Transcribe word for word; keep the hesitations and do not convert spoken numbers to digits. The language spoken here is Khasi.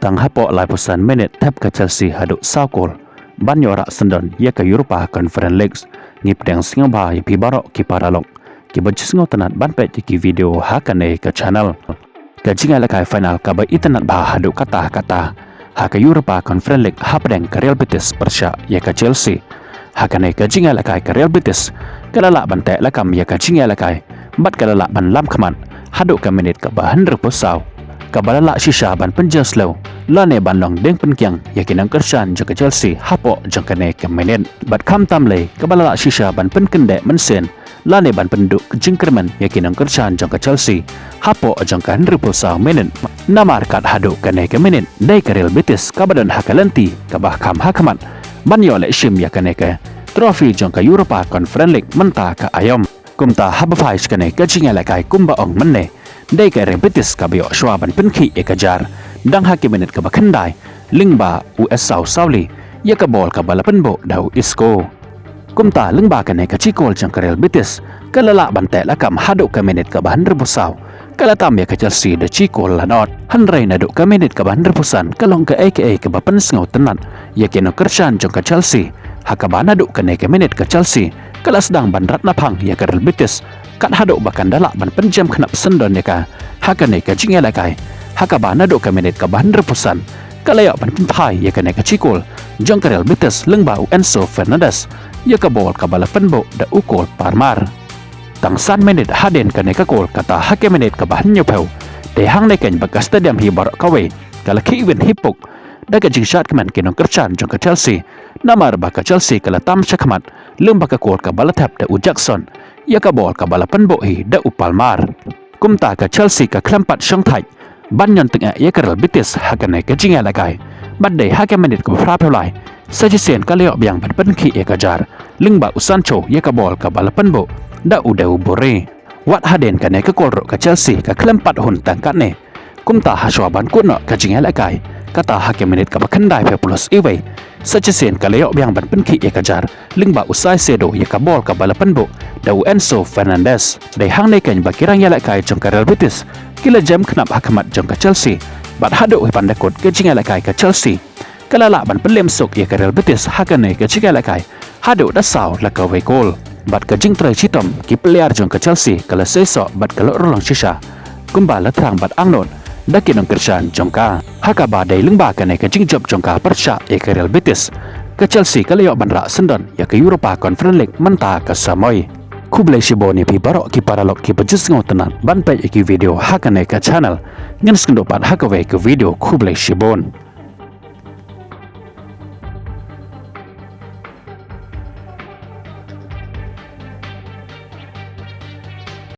Tang hapoh laiphew san minit thep ka Chelsea haduh saw kol ban ïoh rah syndon ïa ka Europa Conference League. Ngi pdiang sngewbha ïa phi baroh ki paralok kiba ju sngewtynnat ban peit ïa ki video ha kane ka channel. Ka jingïalehkai final kaba itynnat bha haduh katta katta ha ka Europa Conference League hapdeng ka Real Betis pyrshah ïa ka Chelsea. Ha kane ka jingïalehkai ka Real Betis ka la lah ban teh lakam ïa ka jingïalehkai bad ka la lah ban lam khmat haduh ka minit kaba hynriewphew saw, kaba la lah shisha ban pynjngohslew lane ban long dieng pynkiang ïa ki nongkyrshan jong ka Chelsea hapoh jong kane ka minit. Bad khamtam lei kaba la lah shisha ban pynkyndeh mynsiem lane ban pynduh jingkyrmen ïa ki nongkyrshan jong ka Chelsea hapoh jong ka hynriewphew saw minit. Namar kat haduh kane ka minit dei ka Real Betis kaba don ha ka lynti kaba kham hakhmat ban ïoh leh shim ïa kane ka trophy jong ka Europa Conference League mynta ka aïom. Kumta haba phai sha kane ka jingïalehkai kumba ong mynne, dei ka Real Betis kaba ïoh shuwa ban pynkhih ïa ka jar dang ha ki minit kaba khyndai lyngba u Esau Sauli ïa ka bol kaba la pynbuh da u Isco. Kumta lyngba kane ka jingkol jong ka Real Betis ka la lah ban teh lakam haduh ka minit kaba hynriewphew saw, ka la tam ïa ka Chelsea da jingkol la not. Hynrei naduh ka minit kaba hynriewphew san ka long kaei kaei kaba pynsngewtynnat ïa ki nongkyrshan jong ka Chelsea, ha kaba naduh kane ka minit ka Chelsea ka la sdang ban rat naphang ïa ka Real Betis kat haduh ba kan da lah ban pynjem khnap syndon ïa ka ha kane ka jingïalehkai, ha kaba naduh ka minit kaba hynriewphew san ka la ïoh ban pynphai ïa kane ka jingkol jong ka Real Betis lyngba u Enzo Fernandez ïa ka bol kaba la pynbuh da u Cole Palmer. Tang san minit hadien kane ka kol, kata ha ka minit kaba hynñiewphew, dei hangne keiñ ba ka stadium hi baroh kawei ka la khih win hi puk da ka jingshad kmen ki nongkyrshan jong ka Chelsea, namar ba ka Chelsea ka la tam shakhmat lyngba ka kol kaba la thep da u Jackson ïa ka bol kaba la pynbuh hi da u Palmer. Kumta ka Chelsea ka khlem pat shongthait ban ñion tyngeh ïa ka Real Betis ha kane ka jingïalehkai. Bad dei ha ka minit kaba phraphew lai sa shisien ka la ïoh biang ban pynkhih ïa ka jar lyngba u Sancho ïa ka bol kaba la pynbuh da u Dewburre. Wat hadien kane ka kol ruh ka Chelsea ka khlem pat hun tang katne. Kumta hashwa ban kut noh ka jingïalehkai, kata ha ka minit kaba khyndaiphew plus iwei, sa shisien ka la ïoh biang ban pynkhih ïa ka jar lyngba u Caicedo ïa ka bol kaba la pynbuh da u Enzo Fernandez. Dei hangne keiñ ba ki rangïalehkai jong ka Real Betis ki la jem khnap hakhmat jong ka Chelsea. Bad haduh hi ban da kut ka jingïalehkai ka Chelsea ka la lah ban pynlem suk ïa ka Real Betis ha kane ka jingïalehkai haduh da saw la kawei kol. Bad ka jingtrei shitom ki player jong ka Chelsea ka la seisoh bad ka la urlong shisha, kumba la thrang bad angnud da ki nongkyrshan jong ka. Ha kaba dei lyngba kane ka jingjop jong ka pyrshah ïa ka Real Betis, ka Chelsea ka la ïoh ban rah syndon ïa ka Europa Conference League mynta ka samoi. Khublei shibun ïa phi baroh ki paralok kiba ju sngewtynnat ban peit ïa ki video ha kane ka channel. Ngin sa ïakynduh pat ha kawei ka video, khublei shibun.